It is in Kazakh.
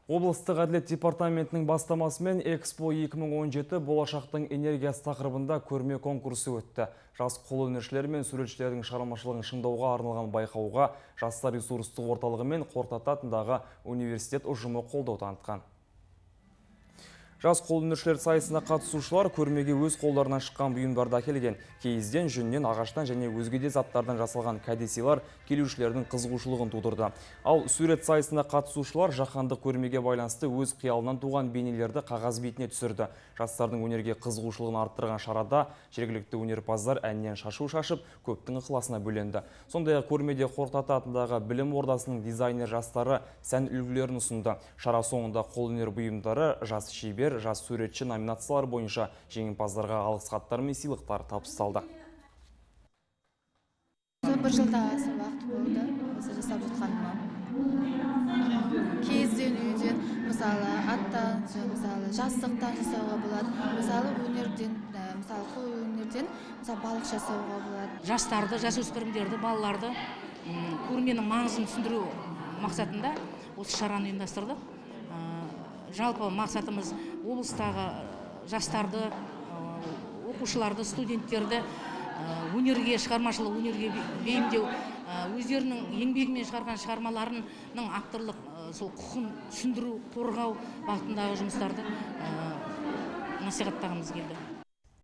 Облыстық әділет департаментінің бастамасымен Экспо 2017 болашақтың энергиясы тақырыбында көрме конкурсы өтті. Жас қолөнершілер мен суретшілердің шығармашылығын шыңдауға арналған байқауға Жастар ресурстық орталығы мен Қорқыт ата атындағы университет ұжымы қолдау танытқан. Жас қолөнершілер сайысына қатысушылар көрмеге өз қолдарынан шыққан бұйымдарды әкелген. Киізден, жүннен, ағаштан және өзге де заттардан жасалған кәдесыйлар келушілердің қызығушылығын тудырды. Ал сурет сайысына қатысушылар жаһандық көрмеге байланысты өз қиялынан туған бейнелерді қағаз бетіне түсірді. Жастардың өнерге қызығушылығын арттырған шарада жергілікті өнерпаздар әннен шашу шашып, көптің ықыласына бөленді. Сондай-ақ көрмеде Қорқыт ата атындағы білім ордасының дизайнер жастары сән үлгілерін ұсынды. Шара соңында қолөнер бұйымдары «Жас шебер», «Жас суретші» номинациялар бойынша жеңімпаздарға алғыс хаттар мен сыйлықтар табысталды. Бір жылда аса уақыт болды осы жасап жатқаныма. Киізден, үйден, мысалы, аттан, мысалы, жастықтан жасауға болады. Мысалы, өнерден, мысалы, қол өнерден, мысалы, балық жасауға болады. Жастарды, жасөспірімдерді, балаларды көрменің маңызын түсіндіру мақсатында осы шараны ұйымдастырдық. Жалпы мақсатымыз облыстағы жастарды, оқушыларды, студенттерді өнерге, шығармашылық өнерге бейімдеу, өздерінің еңбегімен шығарған шығармаларының авторлық сол құқын түсіндіру, қорғау бағытындағы жұмыстарды насихаттағымыз келді.